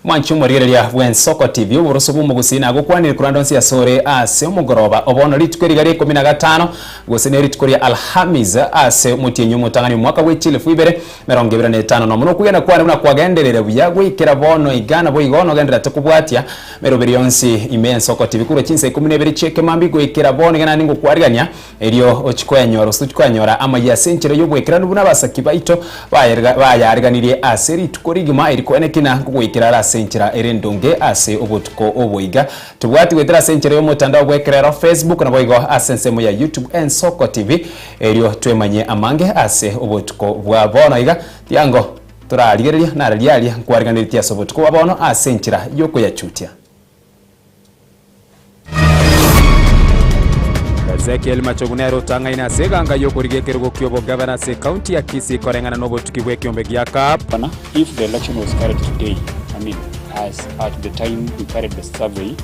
Mwanchi omorigereria bw'Ensoko TV, oboroso bw'omogusii, nagokwanire korwa ande onsi asore ase omogoroba obono rituko eriga ria 15, gose ne rituko ria Alhamis, ase omotienyi omotang'ani omwaka bwe 2025. Nomo nokwegena kwane buna kwagenderere buya goikera bono iga, naboigo nogendererete kobwatia meroberi yonsi ime y'Ensoko TV korwa chinsa 12 chi'ekemambia goikera bono iga. Naende ngokwarigania erio ochie koyanyora gose tochie koyanyora amayia ase enchera y'obwekeranu buna abasaki baito bayariganirie ase rituko rigima eri koeneki na nkogoikera are ase enchera ere endonge ase obotuko obo iga. Tobwati goetera ase enchera y'omotandao bw'ekerero Facebook naboigo ase ensemo ya YouTube Ensoko TV erio twemanyie amange ase obotuko bwa bono iga. Tiango torarigereria nararia aria nkwariganeretie ase obotuko bwa bono ase enchera y'okoyachutia. Ezekiel Machogu nere otang'aine ase eganga y'okorigia ekerogo ki'obogavana ase ekaunti ya Kisii koreng'ana n'obotuki bw'ekeombe gia CAP. If the election was carried today, I mean, as at the time we carried the survey,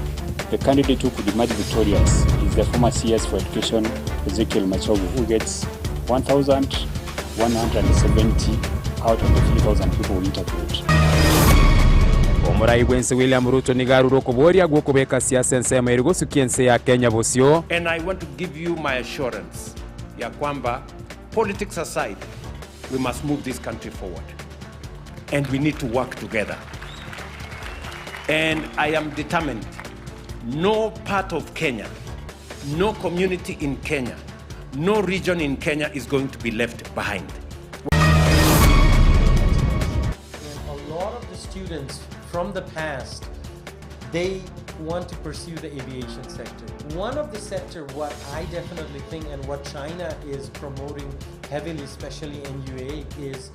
the candidate who could emerge victorious is the former CS for Education, Ezekiel Machogu, who gets 1,170 out of the 3,000 people we interviewed. Omorai bw'ense William Ruto nigo arure okoboria gw'okobeka siasa ensemo eri gosukia ense ya Kenya bosio. And I want to give you my assurance ya kwamba, politics aside, we must move this country forward. And we need to work together. And I am determined no part of Kenya, no community in Kenya, no region in Kenya is going to be left behind. And a lot of the students from the past, they want to pursue the aviation sector. One of the sector, what I definitely think and what China is promoting heavily, especially in UAE, is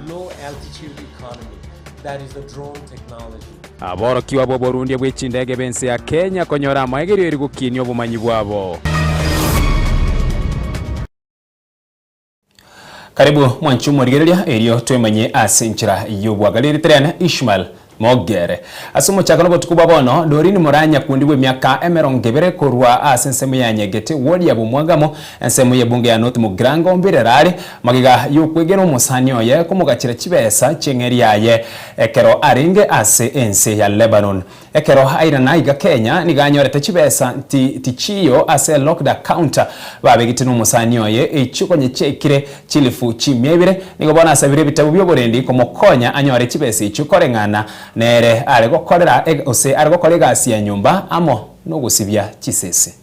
low altitude economy. That is the drone technology. Aborokigwa b'oborundia bwe chindege b'ense ya Kenya konyora amaegerio eri gokinia obomanyi bwabo. Karibu mwanchi omorigereria erio twemanye ase enchera y'obwagare eritere Ishmael Mogere. Ase omochakano obotuko bwa bono, Doreen Muranya kundi bw'emiaka 20 korwa ase ensemo ya Nyegete, ward ya Bomwagamo, ensemo y'ebunge ya North Mugirango mbirera are magega y'okwegena omosani oye komogachera chibesa chi'eng'eri yaye ekero arenge ase ense ya Lebanon. Ekero airana iga Kenya nigo anyorete chibesa tichiyo ase locked account babegete nomosani oye echio konye chiaikire chilifu chimia ibere. Nigo bono asabire ebitabu bi'oborendi komokonya anyore chibesa echio koreng'ana nere are gokorera gose are gokora egasi ya nyomba amo nogosibia chisese.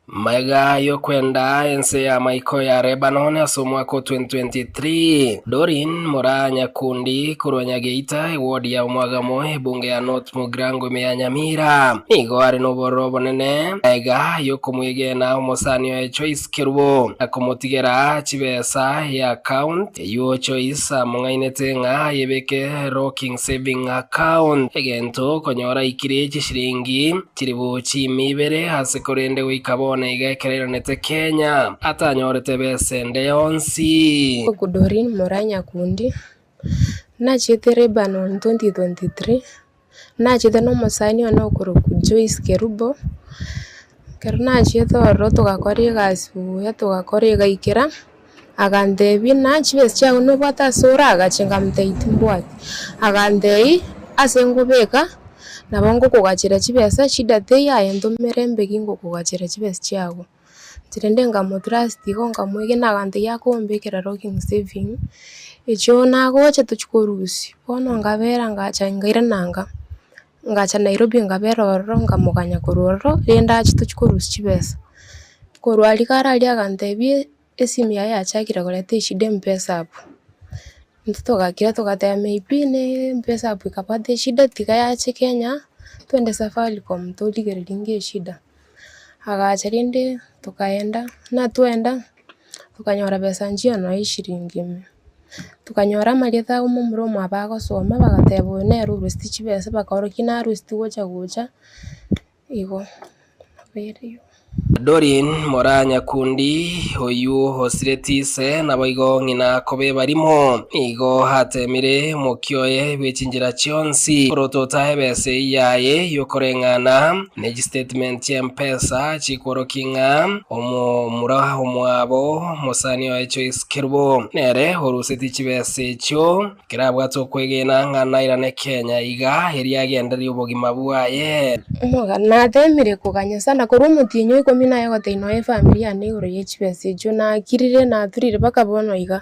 Magega y'okwenda ense ya maiko ya Lebanon ase omwaka o 2023, Doreen Moraa Nyakundi korwa Nyageita, eward ya Omwagamo, ebunge ya North Mugirango ime ya Nyamira, nigo are nobororo obonene magega y'okomwegena omosani oye Joyce Kerubo na komotigera chibesa y'account eyio Joyce among'ainete ng'a ayebeke locking saving account egento konyora aikire chishiringi chiribu chimi ibere ase korende goika bono iga ekero airanete Kenya atanyorete besa ende yonsi. Oku Doreen Moraa Nyakundi, nachiete Lebanon 2023, nachete na omosani one okorokwa Joyce Kerubo, ekero nachiete ororo togakora egasi buya togakora egaikera, agantebia ng'a chibesa chiago nobwate ase oragache, nkamotebia timbwati. Agantebia ase ngobeka nabo ngokogachera chibesa shida teiyo aye ntomere mbeki ngokogachera chibesa chiago. Inche rende nkamotrust igo nkamwegena agantebia akombekera locking saving, echio nagocha tochi korusia. Bono nkabera ngacha nkairana nka, ngacha Nairobi nkabera ororo nkamoganya korwa ororo rende ache tochi korusia chibesa. Korwa aria kare aria agantebia esimu yaye yachakire koreta eshida M-Pesa app. Intwe togakira togateba maybe ne M-Pesa app ekabwata eshida tiga yache Kenya twende Safaricom torigereria ng'a eshida. Agacha rende tokaenda, natwaenda tokanyora besa nchiyo nonya eshiringi ime. Tokanyora amarieta a omomura omwabo agosoma bagateba oyo nere orusetie chibesa bakaorokia narusetie gocha gocha igo, nabo ere igo. Dorin Mora Nyakundi oyu hosiretise nabo ng'ina kobe barimo igo hatemire mukioye bwechinjira chionsi korotota ebese yaye yokoreng'ana neji statement ya M-Pesa chikworokinga omo muraha omwabo mosani wa Joyce Kerubo nere oruseti chibese chio kirabwatwo kwegena ng'ana irane Kenya iga eriagenderi obogima bwaye. Omoga natemire kuganya sana korwa omotinyo 10 naye goteino efamily yane igoro ye chibese echio nakirire naturire mpaka bono iga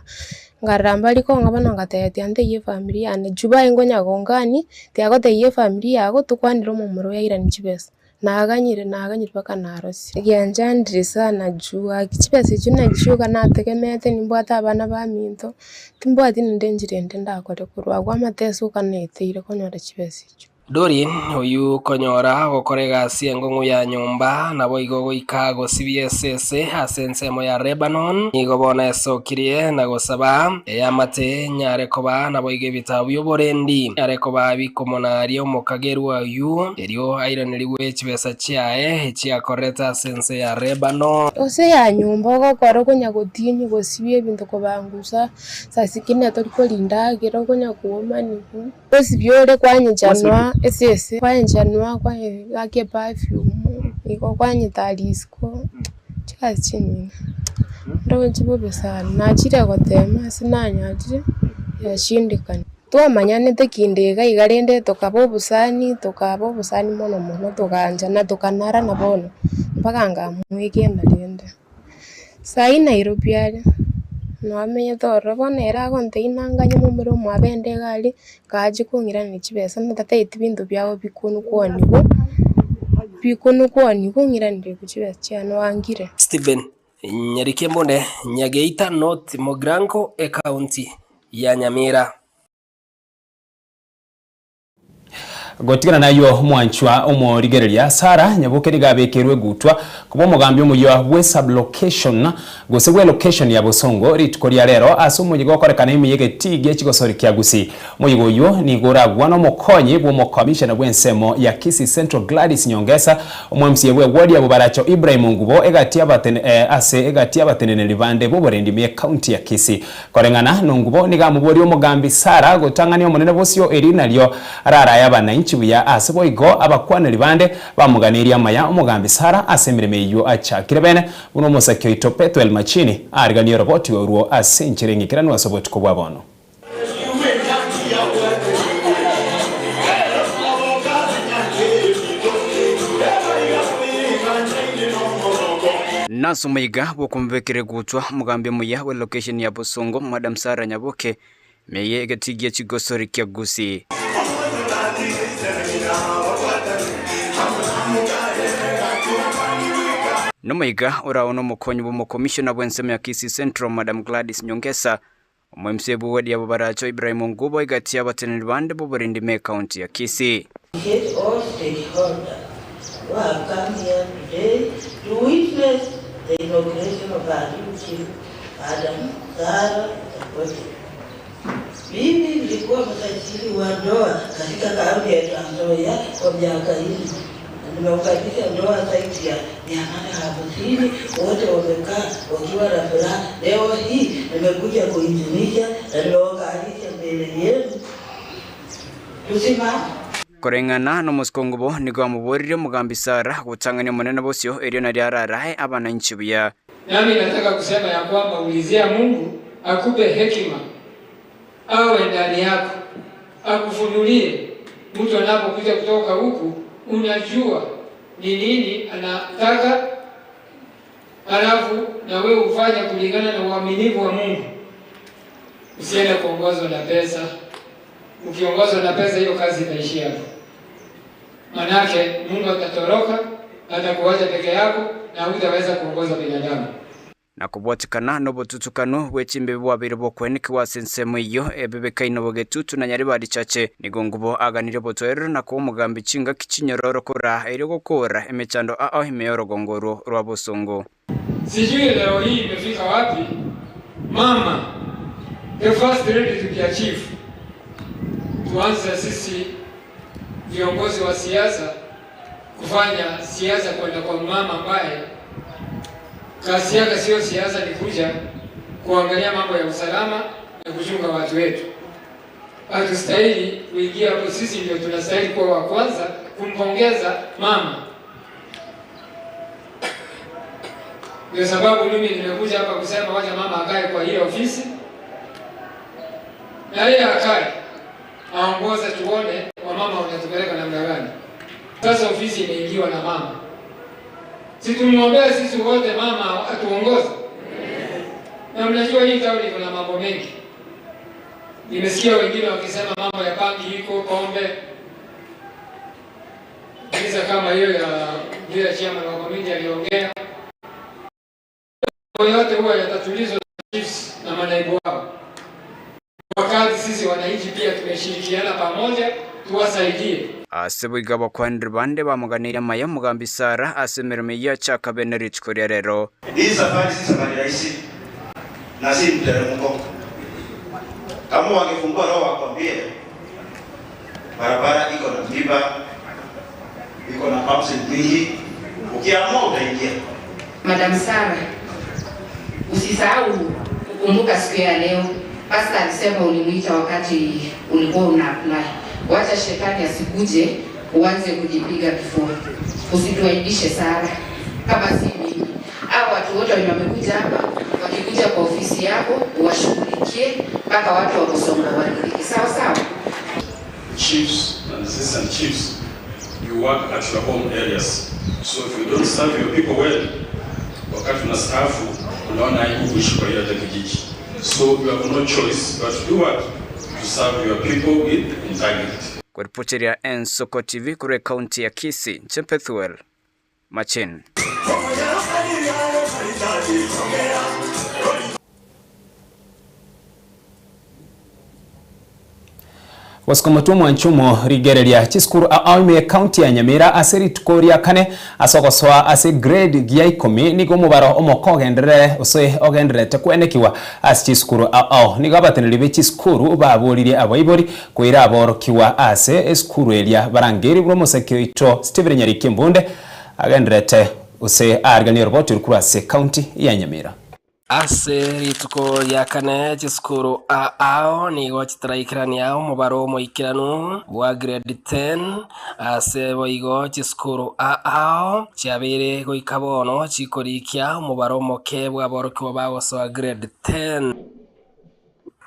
ngaramba riko ngabona ngatetia nteiye family yane juba engonya gongani tiagoteiye family yago tukwanire omomuro yairani chibesa naganyire mpaka narosi gianjandire sana jua chibesa echio nachiuka nategemete nimbwate abana baminto timbwati ninde njirende ndakore korwa agwo amateso kaneteire konyora chibesa echio. Dorin oyu konyora gokorega siengong'u ya nyumba nabo igo goika gosibia esese ase ensemo ya Lebanon nigo bona esokirie na gosaba eyamate nyare koba nabo igo ebitabu byoborendi nyare koba bikomonaria omokagerwa oyu erio airaneriwe chibesa chiaye echiakoreta ase ense ya Lebanon. Ose ya nyumba ogokora okonya gotinyi gosibia ebinto kobangusa sasikine torikorinda okonya kuomaniku osibia ore kwanyechanwa esese kwaenjanwa kwake perfume iko kwanyitalisiko chikazi chinini ndo chibobe sana nachire gotema sinanyatire yashindikana twamanyanete kindega igarende tukaba obusani mono mono tukanjana tukanara na bono mpaka ngamwigenda rende sai Nairobi ari nwamenye toro bono era agonte inanganye momuro mwabende gari kaji kung'irana chibesa natateiti bintu byao bikunu kwonigo ng'iranire kuchibesa chiano wangire. Stephen Nyarikembonde Nyageita North Mogrango e county ya Nyamira. Gotigana nayo mwanchwa omorigereria Sara Nyaboke nigabekerwe gutwa kuba omugambi omuyo we sublocation gose we location ya Bosongo rituko rya lero ase omuyigo okorekana emiyege tige chigosori kya Gusii muyigo oyo nigoragwa n'omukonyi bw'omukomishona bw'ensemo ya Kisii Central Gladys Nyongesa omwMCA bwe ward ya Bubaracho Ibrahim Ngubo egati abatene ase egati abateneneri bande boborendi me county ya Kisii koreng'ana nongubo nigamubori omugambi Sara gotang'ania omonene bosio eri naryo arara yabana inchibuya ase boigo abakwaneri bande bamuganiria maya omugambi Sara ase emirimo eywo achakire bene buno omosaki oito Petwel Machini arigania roboti orwo ase enchera eng'ikeranu ase obotuko bwa bono. Naso maiga bokumvekere gutwa mugambi muya we location ya Bosongo Madam Sara Nyaboke meye egetigia chigosori kya Gusii. Nomaiga oraono mukonyi bw'omukomishona bw'ensemo ya Kisii Central Madam Gladys Nyongesa omwMCA ward ya Bubaracho Ibrahim Ngubo egati abateneri bande boborindi me county ya Kisii. All stakeholders who have come here today to witness the inauguration of our new chief, Madam Sara Nyaboke. Mimi nilikuwa msajili wa ndoa katika kaunti ya Trans Nzoia kwa miaka hii. Nimeunganisha ndoa zaidi ya 850, wote wamekaa wakiwa na furaha. Leo hii nimekuja kuidhinisha na nimewakaribisha mbele yenu. Tusimame. Koreng'ana n'omusikongobo nigo amuborire omugambi Sara gutang'ania omonene bosio erio nario ararae abananchi buya. Nami nataka kusema ya kwamba ulizia Mungu akupe hekima, awe ndani yako, akufunulie. Mtu anapokuja kutoka huku unajua ni nini anataka, alafu na wewe ufanye kulingana na uaminifu wa Mungu. Usiende kuongozwa na pesa. Ukiongozwa na pesa, hiyo kazi itaishia hapo. Manake Mungu atatoroka, atakuacha peke yako na hutaweza kuongoza binadamu. Na kubwatikana n'obututukano bw'echimbe bwabire bokweniki ensemo iyo ebebekaine bogetutu na Nyaribari Chache nigo ngubo aganire botoerero na kuwa omugambi chingaki chinyororo kora erio gokora emechando ao imeyorogongo rwa Bosongo. Sijui leo hii imefika wapi mama, the first lady to be a chief. Tuanze sisi viongozi wa siasa kufanya siasa kwenda kwa mama ambaye Kazi yake sio siasa, ni kuja kuangalia mambo ya usalama na kuchunga watu wetu. Hatustahili kuingia hapo, sisi ndio tunastahili kuwa wa kwanza kumpongeza mama. Ndio sababu mimi nimekuja hapa kusema wacha mama akae kwa hiyo ofisi, na yeye akae aongoze, tuone wamama wanatupeleka namna gani. Sasa ofisi imeingiwa na mama, si tumuombee sisi wote mama atuongoze? Na mnajua hii tauni kuna mambo mengi. Nimesikia wengine wakisema mambo ya bangi iko, pombe, visa kama hiyo ya vile chairman wa community aliongea. Yote huwa yatatulizwa na chiefs na manaibu wao. Wakati sisi wananchi pia tumeshirikiana pamoja tuwasaidie. Ase boiga bakwanire bande bamuganira maya Mugambi Sara ase emirimo eyio achakabene rituko ria rero. Hii safari si safari rahisi na si mteremko. Kama wangefungua roho wakwambie barabara iko na miba, iko na bumps nyingi, ukiamua utaingia. Madam Sara, usisahau kukumbuka siku ya leo. Pastor alisema ulimuita wakati ulikuwa una apply. Wacha shetani asikuje uanze kujipiga kifua. Usituaibishe Sara, kama si mimi. Hao watu wote wenye wamekuja hapa, wakikuja kwa ofisi yako uwashughulikie mpaka watu wa Bosongo waridhike. Sawa sawa. Chiefs and assistant chiefs, you work at your home areas. So if you don't serve your people well, wakati unastaafu unaona aibu kuishi kwa hiyo hata kijiji. So you have no choice but to do what? To serve your people with integrity. Kuripotiria Ensoko TV kure county ya Kisii, Chempethuel Machin. Wasikomotu mwanchumo rigereria chisukuru aime county ya Nyamira ase rituko ria kane asogoswa ase grade gia 10 nigo mubaro omokogenderere ose ogenderete kwenekiwa ase chisukuru ao nigo abateneri be chisukuru baboririe abaibori kwira aborokiwa ase esukuru eria barangeri bwo mosekio ito Steven Nyariki Mbunde agenderete ose argani robot rukuru ase county ya Nyamira. Ase rituko rya kane chisukuru ao nigo chitaraikirania omobaro omoikiranu bwa grade 10 ase boigo chisukuru ao chiabere goika bono chikorikia omobaro omoke bwa aborokiwa bagosoa grade 10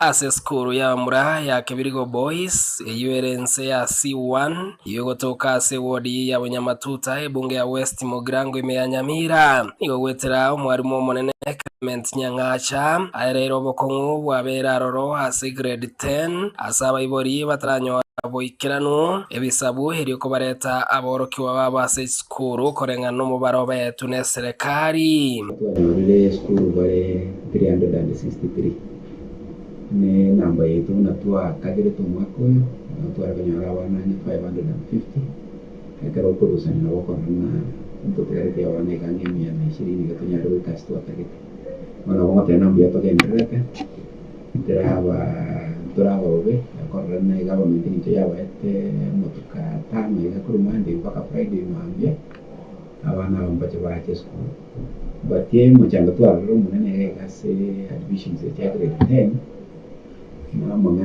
ase skuru ya mura ya Kebirigo Boys eyuere nse ya C1 yogotoka ase wodi ya Bunyamatuta ebunge ya West Mugirango ime ya Nyamira nigo gwetera omwarimu omonene Clement Nyang'acha aerero obokong'u bwabera aroro ase grade 10 ase abaibori bataranyora boikiranu ebisabu erio kobareta aborokiwa babo ase skuru koreng'ana omobaro betu ne serikali. Twanyorire skuru bare 363 ne namba yetu natua kagere tumwaka uyu natwara abana ni 550 ekero okorusania nabo korona ntotegeretie abana iga ng'a 120 gatunyare goika ase twatagete bono goteba mbuya togendererete ntoraba bobe korora na government nincho yabaete motuka tano iga korwa Monday mpaka Friday mambia abana aba mbache bache school but mochando twarora omonene iga ase admissions echa grade 10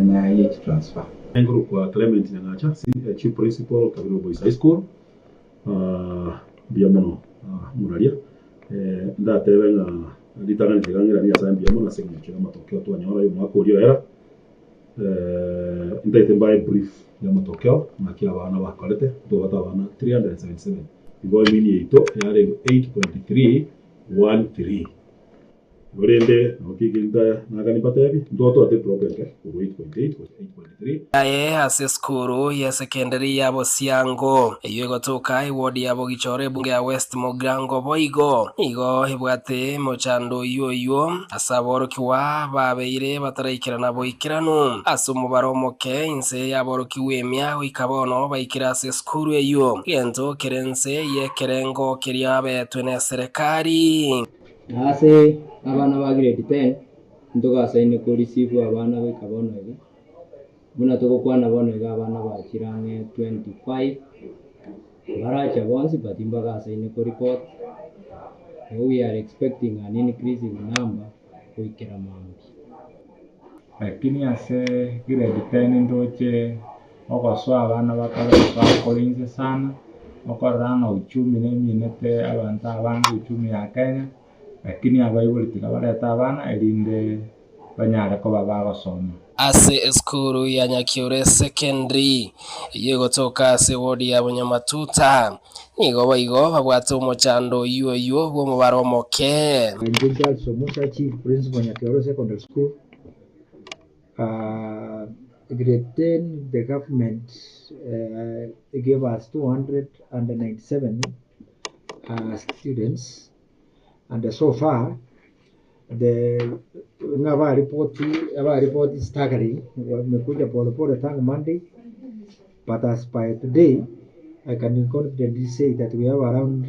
na age transfer. Nguru kwa Clement Nyang'acha, Chief Principal Kabiro Boys High School. Mbia muno muraria. Ndatebe nga litangani tigangira ni asa mbia muno ase ng'encho ya matokeo twanyora uyu mwaka urio era. Ntaite mbae brief ya matokeo na kia abana bakorete twabata abana 377. Igo mini yeito yare 8.313. Orende nokikinda naganipatebi ndoto ate problem ke 8.8 8.3 aye ase skuru ya secondary ya Bosiango eyo egotoka eward ya Bogichore bunge ya West Mugirango boigo igo ebwate mochando yoyo ase aborokiwa babeire bataraikirana boikiranu ase omobaro omoke inse yaborokiwa emia goika bono baikira ase skuru eyo gento kerense yekerengo keria betwe ne serikali. Ase abana ba grade 10 ntogasaine ko receive abana goika bono iga buna togokwana bono iga abana bachirange 25 baracha bonsi but mbagasaine ko report We are expecting an increase in number goikera mambi. Lakini ase grade 10 ndoche ogosoa abana bakaba sana okorana uchumi neminete abantu abange uchumi ya Kenya, lakini abaibori bareta abana erinde banyare koba bagosoma. Ase eskuru ya Nyakiore Secondary yegotoka ase wodi ya Bunyamatuta nigo baigo babwate omochando yuo yuo bw'omobaro omoke. Charles Musa, Chief Principal Nyakiore Secondary School. Grade 10, the government gave us 297 students, and so far the report is staggering. Wamekuja polepole tangu Monday, but as by today I can confidently say that we have around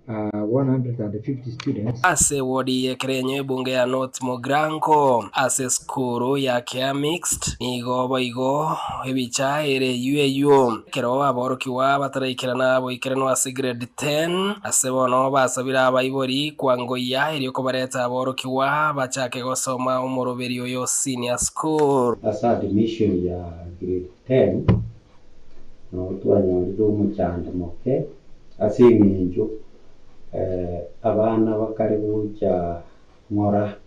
150 students. Ase wodi yekerenye bunge ya North Mogranko ase skuru ya Kea Mixed nigo boigo ebicha ere yueyo kero aborokiwa bataraikirana boikeranwa ase grade 10 ase bono basabira abaibori kwangoya eri kobareta aborokiwa bachake gosoma omoroberi oyo senior school. Asa admission ya grade 10 no twanyonire omuchando moke ase eng'encho abana bakari gucha ng'ora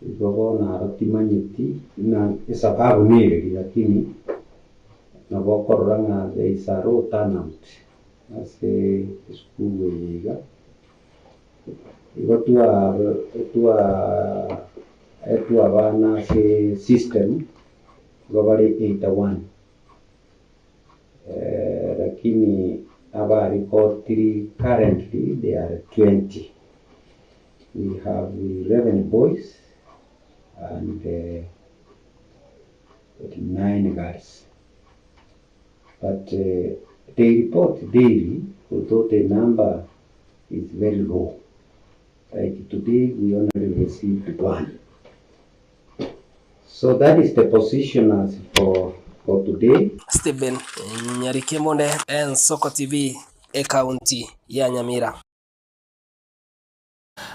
igo bono arotimanyeti na esababu neri, lakini nabokorora ng'a there is a low turnout ase esukuru eye iga igo twa abana ase system igo bari 81, lakini abaripotiri currently they are 20. We have 11 boys and 9 girls. But they report daily, although the number is very low. Like today we only received 1. So that is the position as for today. Stephen Nyarikemone, Nsoko TV, e county ya Nyamira.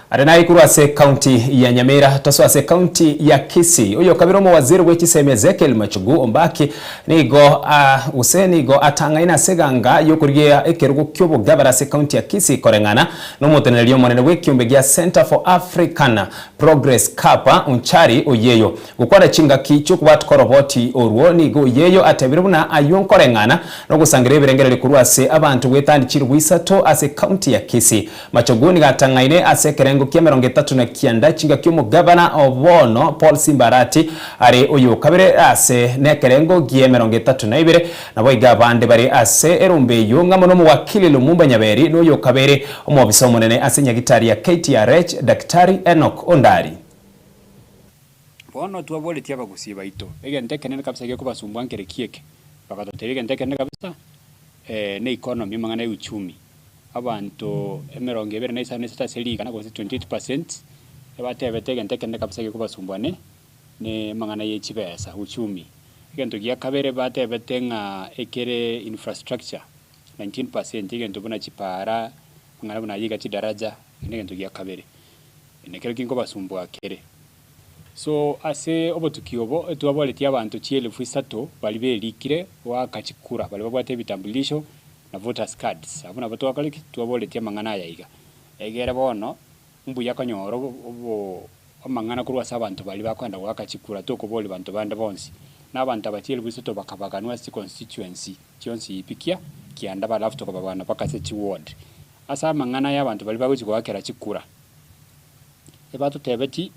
Arenai kurwa ase county ya Nyamira toso ase county ya Kisii uyo kabiromo waziri w'ekiseme Ezekiel Machogu Ombaki nigo use nigo atangaina seganga yokurigia ekerugo ky'obugabara ase county ya Kisii koreng'ana n'omoteneri omonene w'ekiombe gia Center for African Progress Kapa Unchari oyeyo gukwara chingaki ky'okubatkoroboti orwo nigo oyeyo atebire buna ayo nkoreng'ana n'ogosangira ebirengereri kurwa ase abantu gwetandikirwe bwisato ase county ya Kisii. Machogu nigo atangaine ase ekerengo kia 39 chinga ky'omugabana obono Paul Simbarati ari oyo kabere ase nekerengo gie 32 nabo iga bande bari ase erumbe yo ngamo no muwakili Lumumba Nyaberi n'oyo kabere omwobisa omonene ase nyagitari ya KTRH Daktari Enoch Ondari. Bono twaboletie abagusi baito egente kenene kabisa gekobasumbwa nkerekieke bakatoteria egente kenene kabisa ne economy mang'ana ya uchumi abantu emirongo ebere na isano esita ase rigana gose 28% ebatebete egente kenene kabisa gekobasumbwa ne mang'ana ya chibesa uchumi. Egento gia kabere batebete ng'a ekere infrastructure 19% egento buna chipara mang'ana buna yiga chidaraja egento gia kabere nekero kinkobasumbwa kere. So ase obotuki obo twaboletie abantu chielfu isato bali berikire wakachikura bali babwate ebitambulisho na voters cards abo nabo twakoreki twaboletie amang'ana aya iga egere bono mbuya konyora obo amang'ana korwa ase abanto bali bakwenda gwakachikura tokobori banto bande bonsi na abantu abachielfu isato bakabaganwa ase constituency chionsi ipikia kianda balafu tokababana paka ase chiward ase amang'ana ya abantu bali bagochi gwakera chikura ebatotebeti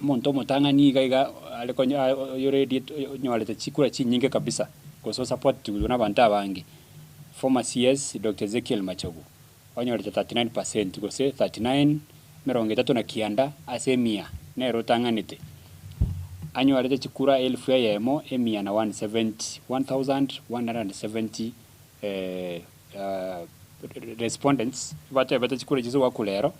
omonto omotang'ani iga iga areko yoredi nyorete chikura chinyinge kabisa koso support na abantu abange. Former CS Dr. Ezekiel Machogu onyorete 39% gose 39 mirongo itatu na kianda ase mia nero tang'anete anyorete chikura elfu eyemo emia na 170 1170 respondents batebete chikura chiso wakulero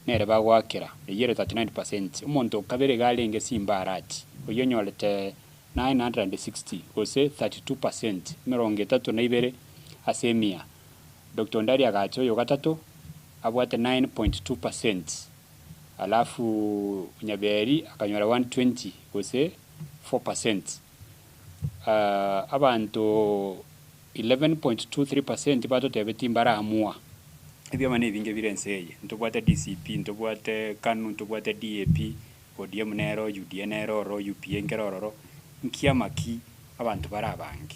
nere bagwakera eyere 39%. Omonto kabere galenge Simbarati oyo nyorete 960 gose 32% mirongo itatu na ibere ase mia. Dr. Ndari agacho oyo gatatu Abwate 9.2 percent, alafu Nyaberi akanyora 120 gose 4 percent. Abanto 11.23 percent batotebeti mbaramua. Ebiama na ebinge bire ense eye, ntobwate DCP, ntobwate KANU, ntobwate DAP, ODM nero, UDA nero ororo, UPA nkere ororo, nkiama ki abanto bare abange.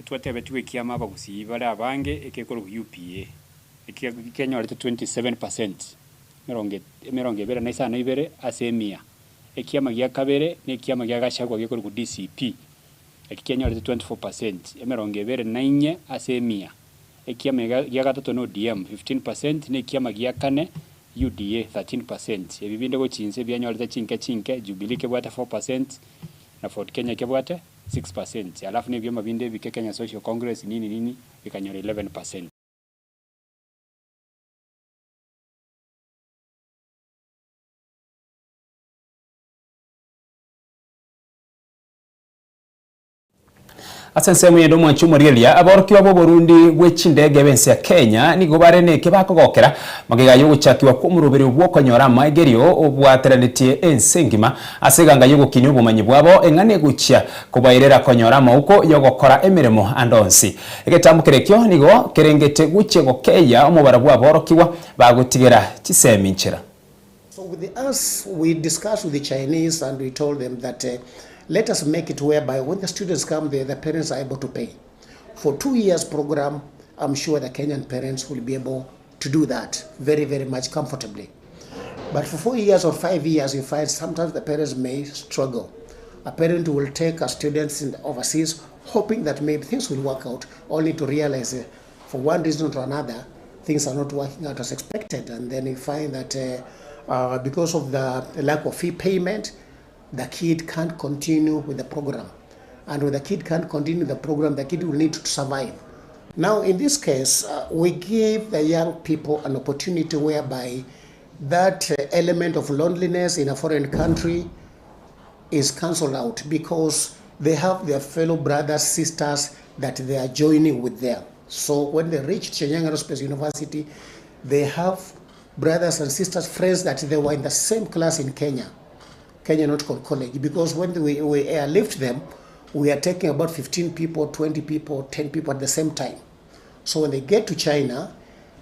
Etwatebetigwe ekiama abagusii bare abange ekekorokwa UPA, eki kenyorete 27 percent, emerongo emerongo ebere na isano ibere ase emia. Ekiama gia kabere na ekiama gia Gachagua gekorokwa DCP, eki kenyorete 24 percent, emerongo ebere na inye ase emia. Ekiama gia gatato na ODM 15 percent, na ekiama gia kane UDA 13 percent. Ebi binde gochinse bianyorete chinke chinke, Jubilee kebwate 4 percent na Ford Kenya kebwate 6 percent. Alafu na ebiama binde bike Kenya Social Congress nini nini bikanyora 11 percent. Ase ensemo yende omwanchi omorieria aborokigwa ba oborundi bwe chindege b'ense ya Kenya nigo bare neke bakogokera magega y'ogochakiwa kw'omoroberi bw'okonyora amaegerio obwateranetie ense engima ase eganga y'ogokinia obomanyi bwabo eng'ana egochia kobairera konyora amauko y'ogokora emeremo ande onsi. Egetambo kerekio nigo kerengete gochia gokeya omobara bwa aborokigwa bagotigera chisemi nchera. So with us, we discussed with the Chinese and we told them that let us make it whereby when the students come there, the parents are able to pay. For 2 years program, I'm sure the Kenyan parents will be able to do that very, very much comfortably. But for 4 years or 5 years, you find sometimes the parents may struggle. A parent will take a students in the overseas, hoping that maybe things will work out, only to realize for one reason or another, things are not working out as expected. And then you find that because of the lack of fee payment, the kid can't continue with the program. And when the kid can't continue the program, the kid will need to survive. Now, in this case, we give the young people an opportunity whereby that element of loneliness in a foreign country is cancelled out because they have their fellow brothers, sisters that they are joining with them. So when they reach Shenyang Aerospace University, they have brothers and sisters, friends that they were in the same class in Kenya, Kenya Nautical College, because when we airlift them, we are taking about 15 people, 20 people, 10 people at the same time. So when they get to China,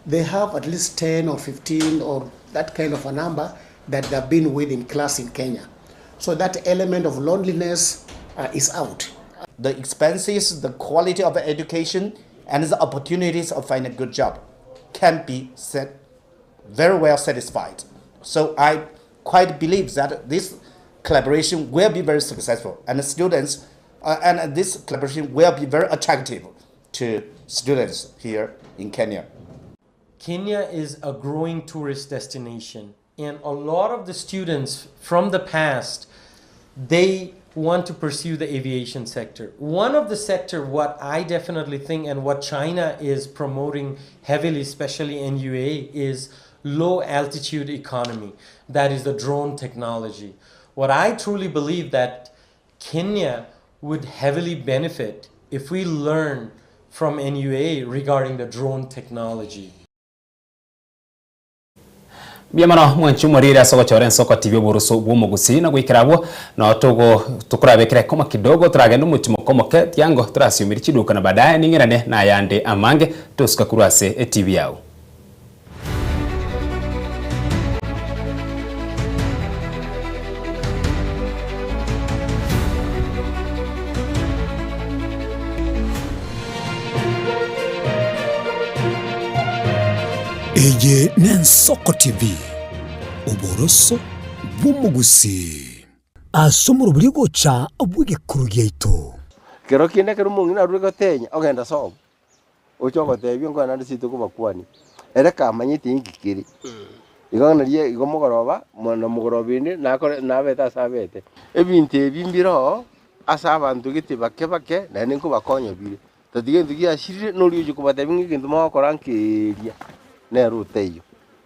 they have at least 10 or 15 or that kind of a number that they've been with in class in Kenya. So that element of loneliness is out. The expenses, the quality of education, and the opportunities of finding a good job can be set very well satisfied. So I quite believe that this collaboration will be very successful, and the students, and this collaboration will be very attractive to students here in Kenya. Kenya is a growing tourist destination, and a lot of the students from the past, they want to pursue the aviation sector. One of the sector, what I definitely think and what China is promoting heavily, especially in UAE, is low altitude economy. That is the drone technology. What I truly believe that Kenya would heavily benefit if we learn from NUA regarding the drone technology. Biamano mwanchi umorire asogochora ensoko TV oboruso bw'omogusi na gwikirabwo no togo tukurabekera koma kidogo turagenda omotimo komoke tiango turasiumiri chiduka na baadaye ning'erane na yande amange tosuka kurwase e TV yao. Eye n'Ensoko TV, oboroso bw'omugusi asomora oburi gocha bw'egekuru giaito. Kero kinde kero omong'ina arure gotenya ogenda sobo oche ogotebia nkwana naende ase tokobakwani ere kamanyete inki kere igo naria igo mogoroba na mogoroba ende nakore nabete ase abete ebinto ebi mbiro ase abanto gete bake bake naende nkobakonya bire tatiga egento giasirire noria ochi kobatebia ng'a egento mogokora nkeria nere oteiyo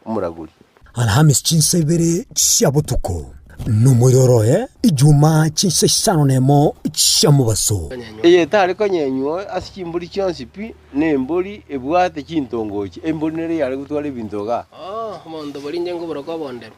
omoragori. Alhamis chinsa ibere chia botuko Nomwiroroe Ijumaa chinsa isano nemo chia mobaso. Eye tari konyenywa ase chimbori chionsi pi na embori ebwate chintongochi embori nere yare gotwara ebinto iga. Oh, omonto bori inche nkoboroka obondero.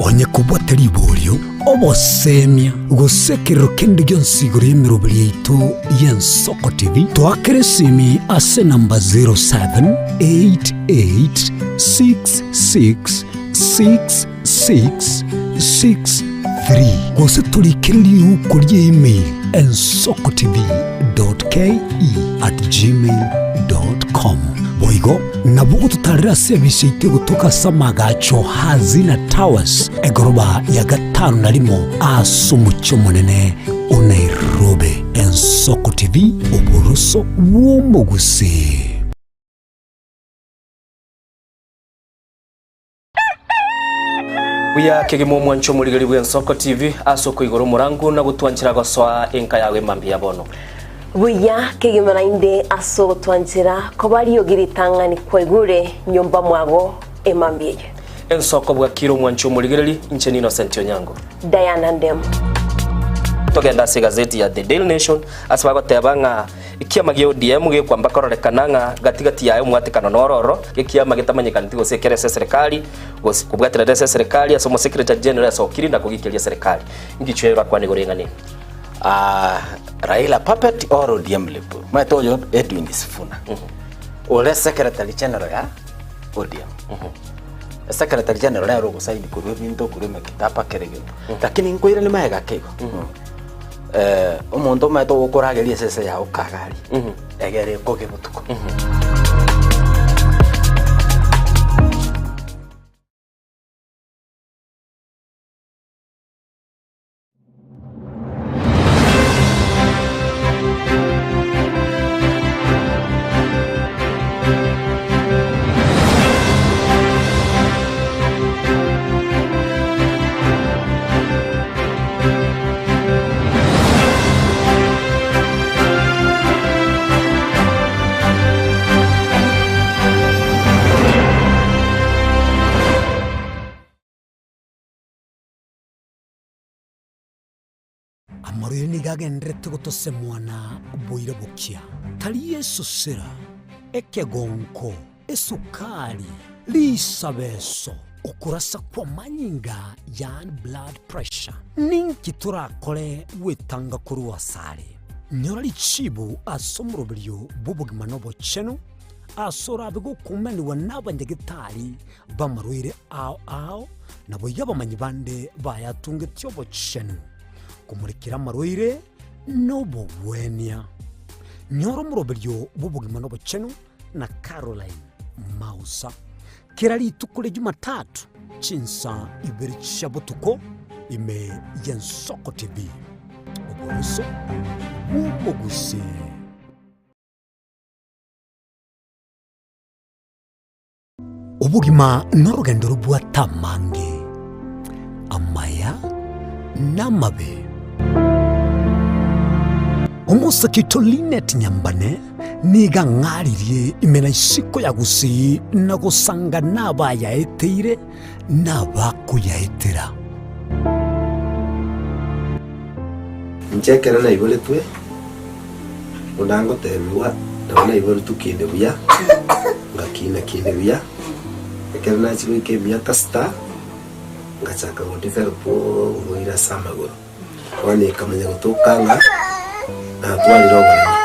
Onye kobwate riborio obosemia gose kerero kende gionsi igoro y'emeroberi yaito y'Ensoko TV twakere esimi ase namba 0788666663 gose torikere riuko ria email ensokotv.ke@gmail.com. Boigo nabo gototarera ase ebise ite gotoka samagacho Hazina Towers egoroba ya gatano na rimo ase omochie omonene o Nairobi. Ensoko TV, oboroso bw'omogusii. Buya kegimo omwancho omorigeri bwa Ensoko TV ase okoigora omorango na gotwanchera gosoa enka yawe emambia bono. Buya kegima nainde ase ogotwanchera kobariogira etang'ani kwaigure nyomba mwago emambia eye. Ensoko bwakire omwancho omorigereri inche ni Innocent Onyango. Diana Ndemo. Togenda ase gazeti ya The Daily Nation ase bagoteba ng'a ekiama gia ODM gekwamba kororekana ng'a gatigati yaye omwatekano nororo ekiama getamanyekaneti gose ekere ase serikali gose kobwaterera ase serikali ase omosekretary general ase okiri na kogikeria serikali ngichwe bakwane goreng'ani. Raila puppet or ODM lip. Mato Edwin Sifuna. Ole secretary general ya ODM. Secretary general ya rogo saini kurwe binto kurwe mekitapa kerege. Lakini nkoire ni maega kego. Omonto mato okorageria sese ya okagari. Egere koge butuko. Amarwire nigagenderete gotosemwana boire bokia tari esosera ekegonko esukari lisabeso okurasa kwa manyinga yani blood pressure ninki turakore wetanga kurwa sare nyora richibu ase omoroberio bw'obogima n'obochenu ase orabe gokumaniwa n'abanyagitari bamarwire ao ao nabo iga abamanyi bande bayatungetie obochenu kumurikira amarwaire n'obogwenia. Nyora omoroberio bw'obogima n'obochenu na Caroline Mausa kera rituko ria Jumatatu chinsa ibere chia botuko ime ya Ensoko TV oboroso bw'omogusii. Obogima n'orugendo rubwatamange amaya n'amabe. Omosakito Linet Nyambane niga ng'aririe imena isiko ya gusii na gosanga n'abayaeteire n'abakuyaetera. Nchekera naiboretwe ondangotebiwa nabo naiboretwe kinde buya ngakina kinde buya ekero nachigoika emiaka sita ngachaka godevelop oboira ase amagoro bono ekamanya gotoka ng'a natwarire oboremo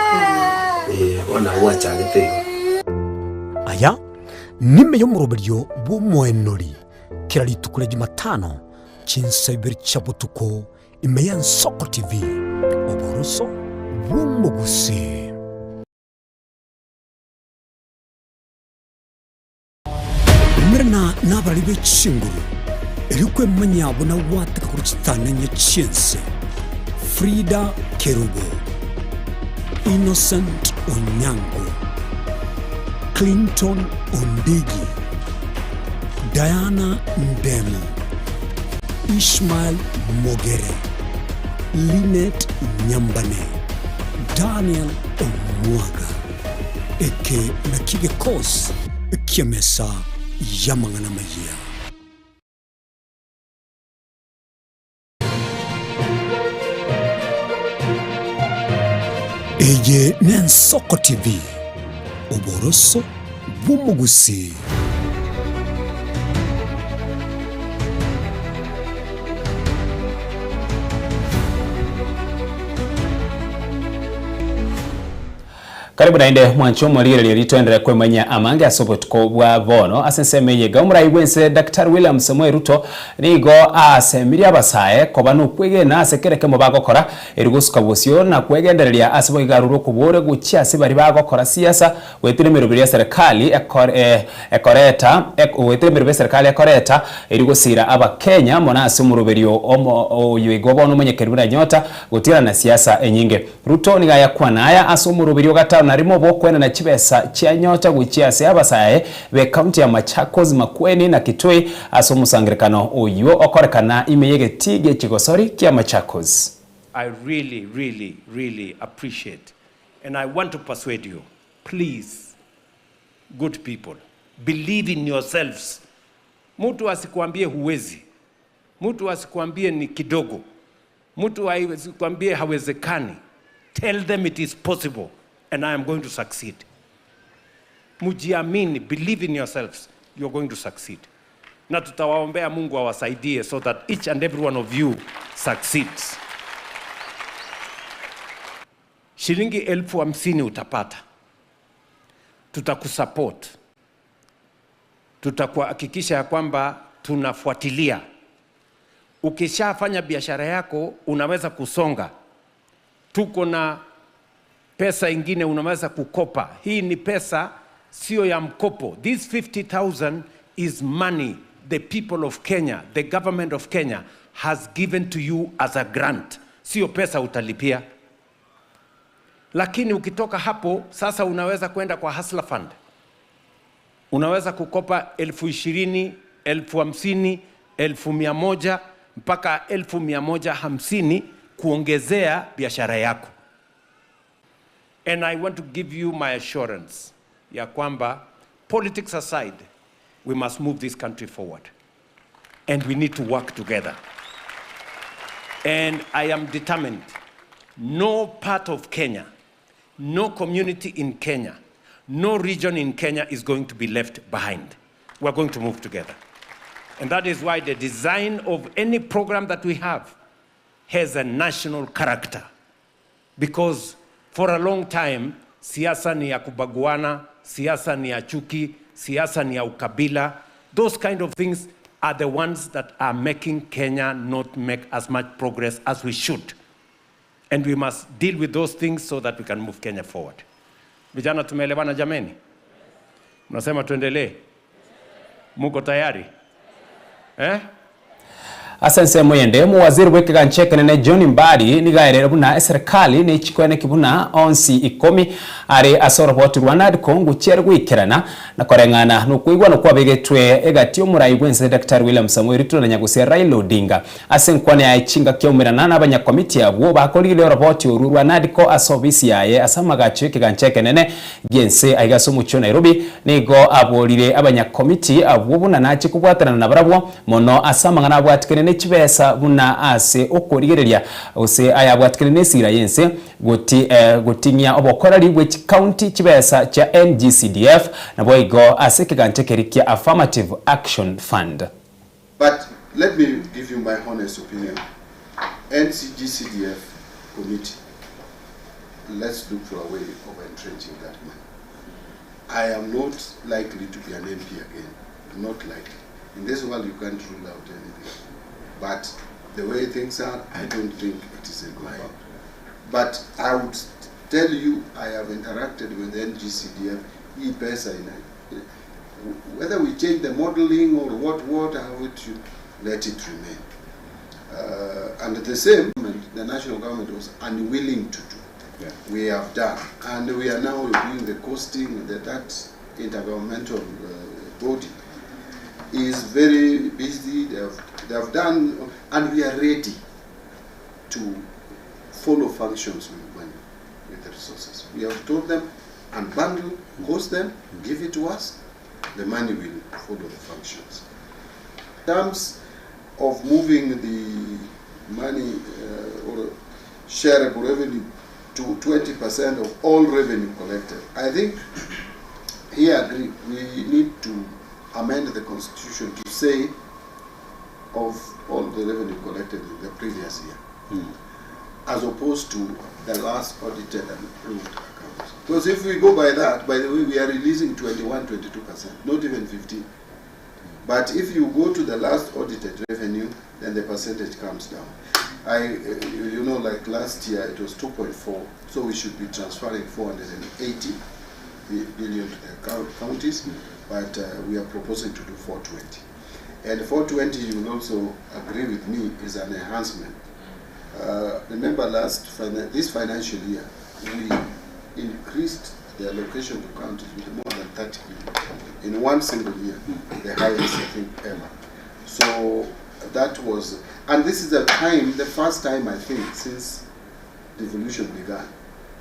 bono abwo gwachagete igo. Aya nime y'omoroberio bw'omoenori kera rituko ria Jumatano chinsa ibere chia botuko ime ya Ensoko TV oboroso bw'omogusii. Umerana n'abarari b'echinguru erikwemanya bona wateka kuruchitananye chinse Frida Kerubo, Innocent Onyango, Clinton Ondigi, Diana Ndemo, Ishmael Mogere, Linet Nyambane, Daniel Omwaga, Eke na kigekos kiamesa yamangana maya. Eye Nensoko TV oboroso bw'omugusi. Karibu nainde mwancho mwalire litoendelea kwemanya amange asobotuko bwa bono asensemeye gaumurai bwense Dr. William Samoei Ruto nigo asemiria abasae koba nokwegena asekereke mu bagokora erigusuka bosio na kwegendereria asiboigaruro kubore guchia asibari bagokora siasa wetire mirubiri ya serikali ekoreta wetire mirubiri ya serikali ekoreta erigusira abakenya mona asimurubirio oyo bono munyekerura nyota gutira na siasa enyinge. Ruto nigaya kwanaya asomurubirio gata narimo bokwena na chibesa chia nyota guchia ase abasae be county ya Machakos, Makueni na Kitui aso musangrekano uyo okorekana imeyege tige chigosori kia Machakos. I really, really, really appreciate and I want to persuade you, please, good people, believe in yourselves. Mtu asikuambie huwezi, mtu asikuambie ni kidogo, mtu asikuambie hawezekani. Tell them it is possible and I am going to succeed. Mujiamini, believe in yourselves, you are going to succeed. Na tutawaombea Mungu awasaidie so that each and every one of you succeeds. Shilingi 50,000 utapata. Tutakusupport. Tutakuhakikisha ya kwamba tunafuatilia. Ukishafanya biashara yako unaweza kusonga. Tuko na pesa ingine unaweza kukopa. Hii ni pesa sio ya mkopo. This 50,000 is money the people of Kenya, the government of Kenya has given to you as a grant. Sio pesa utalipia. Lakini ukitoka hapo sasa unaweza kwenda kwa Hustler Fund. Unaweza kukopa 20,000, 50,000, 100,000 mpaka 150,000 kuongezea biashara yako. And I want to give you my assurance ya kwamba politics aside, we must move this country forward. And we need to work together. And I am determined, no part of Kenya, no community in Kenya, no region in Kenya is going to be left behind. We're going to move together. And that is why the design of any program that we have has a national character. Because for a long time, siasa ni ya kubaguana, siasa ni ya chuki, siasa ni ya ukabila. Those kind of things are the ones that are making Kenya not make as much progress as we should. And we must deal with those things so that we can move Kenya forward. Vijana tumeelewana jameni? Mnasema tuendelee? Muko tayari? Eh? Asense moyende mu waziri wekega ncheke John Mbadi nigaerera buna serikali ne chikwene kibuna onsi ikomi ari asoro botu Rwanda Kongo chier gwikerana na korengana no kuigwa no kwabegetwe egati omurai gwense Dr. William Samoei Ruto na nyagusia Raila Odinga asenkwane ya chinga kyomerana na abanya komiti abo bakolile roboti oru Rwanda ko asobisi yaye asamagacho kigancheke nene gense aigaso mucho Nairobi nigo abolile abanya komiti abo buna nachi kubwatana na barabwo mono asamangana abwatikene chibesa buna ase okorigereria ose ayabwatikene nesira yense goti gotinya obokora ligwe county chibesa cha NGCDF na boigo ase kiganchekerikia Affirmative Action Fund. But let me give you my honest opinion. NCGCDF committee, let's look for a way of entrenching that money. I am not likely to be an MP again. Not likely. In this world you can't rule out anything. But the way things are, I don't think it is in my. But I would tell you, I have interacted with NGCDF, e-pesa, whether we change the modeling or what, how would you let it remain? And the same, the national government was unwilling to do. Yeah. We have done, and we are now reviewing the costing that intergovernmental body is very busy. They have done, and we are ready to follow functions with money, with the resources. We have told them Unbundle, host them, give it to us, the money will follow the functions. In terms of moving the money or shareable revenue to 20% of all revenue collected, I think here I agree, we need to amend the constitution to say of all the revenue collected in the previous year, as opposed to the last audited and approved accounts. Because if we go by that, by the way, we are releasing 21, 22%, not even 15. But if you go to the last audited revenue, then the percentage comes down. Like last year it was 2.4, so we should be transferring 480 billion to the counties, but we are proposing to do 420. And 420, you will also agree with me, is an enhancement. Remember this financial year, we increased the allocation to counties with more than 30 billion in one single year, the highest I think ever. So that was, and this is the time, the first time I think since devolution began,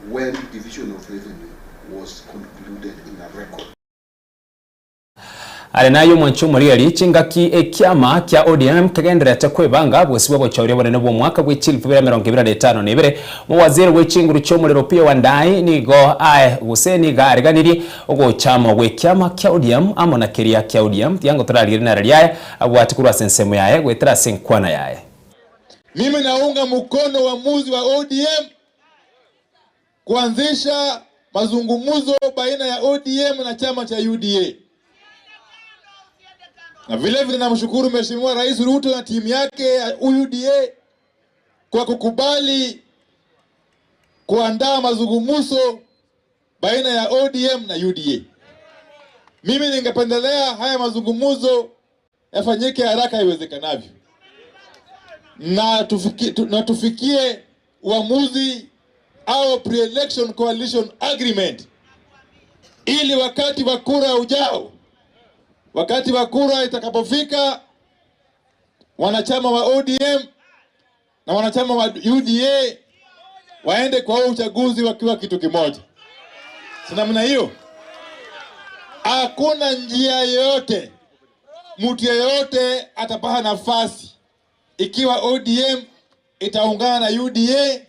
when division of revenue was concluded in a record. Are nayo mwancho muriari chingaki ekiama kya ODM kegenderete kwebanga bwesibwa bochauria bonene bwo mwaka bw'echilifu 2025 nibere mu waziri w'echinguru cy'omuriro Opiyo Wandayi nigo ae guseni gariganiri ogochama gwekiama kya ODM amo na keria kya ODM yango turarire na ryaye abwati kurwa sensemo yaye gwetera senkwana yaye. Mimi naunga mkono uamuzi wa ODM kuanzisha mazungumzo baina ya ODM na chama cha UDA. Na vile vile namshukuru Mheshimiwa Rais Ruto na timu yake ya UDA kwa kukubali kuandaa mazungumzo baina ya ODM na UDA. Mimi ningependelea haya mazungumzo yafanyike haraka iwezekanavyo na tufikie uamuzi au pre-election coalition agreement, ili wakati wa kura ujao, wakati wa kura itakapofika, wanachama wa ODM na wanachama wa UDA waende kwa uchaguzi wakiwa kitu kimoja. Si namna hiyo? Hakuna njia yoyote, mtu yeyote atapata nafasi ikiwa ODM itaungana na UDA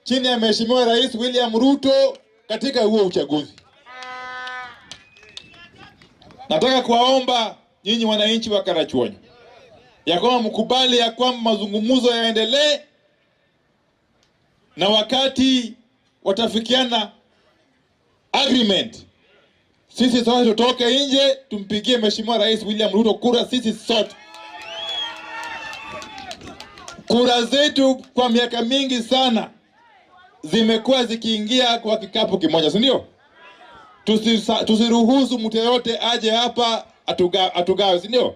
chini ya Mheshimiwa Rais William Ruto katika huo uchaguzi. Nataka kuwaomba nyinyi wananchi wa Karachuonyo ya kwamba mkubali ya kwamba mazungumzo yaendelee, na wakati watafikiana agreement, sisi sote tutoke nje tumpigie Mheshimiwa Rais William Ruto kura sisi sote. Kura zetu kwa miaka mingi sana zimekuwa zikiingia kwa kikapu kimoja, si ndio? Tusiruhusu mtu yeyote aje hapa atugawe, si ndio?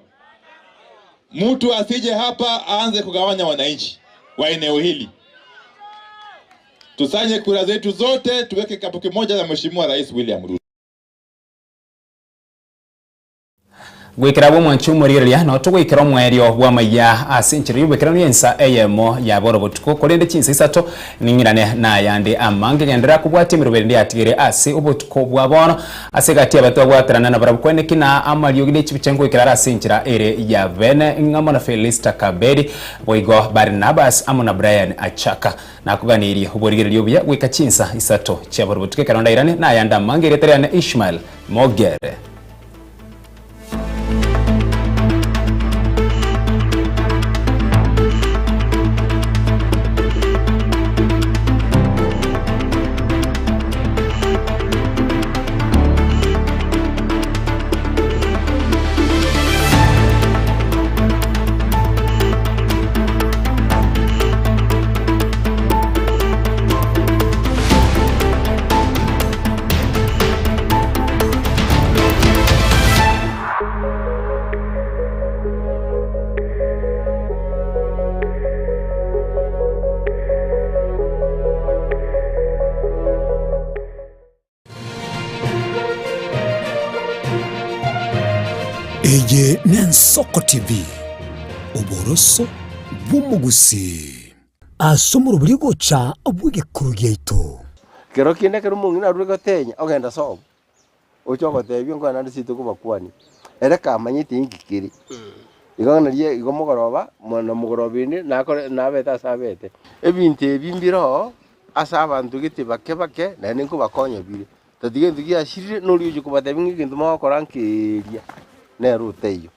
Mtu asije hapa aanze kugawanya wananchi wa eneo hili. Tusanye kura zetu zote tuweke kikapu kimoja na Mheshimiwa Rais William Ruto. Gwikira bwo mwanchu muriria no tugwikira omwerio bwa maiya ase enchera y'obwekera ensa eyemo ya boro botuko korende chinsa isato ning'irane na yande amange gendera kubwata emiroberi ndi atigere ase obotuko bwa bono ase gati abato bwaterana na barabwo kweneki na amariogi ne chibicha ngwikira ase enchera ere ya bene ng'amo na Felista Kabedi boigo Barnabas amo na Brian Achaka nakuganirie oborigererio buya gwika chinsa isato chia boro botuko ekero ndairane na yande amange ereterane Ishmael Mogere. Eye n'Ensoko TV oboroso bw'omugusi asomora buri gocha bw'egekuru gyaito. Kero kende ekero omong'ina arure gotenya, ogenda sobo, oche ogotebia nkoe naende ase tokobakwani, ere kamanyete inki kere. Igo naria igo mogoroba, na mogoroba ende nakore nabete ase abete. Ebinto ebi mbiroo, ase abanto gete bake bake, naende nkobakonya bire. Tatiga egento giasirire, noria oche kobatebia ng'a egento mogokora nkeeria, nere otaiyo,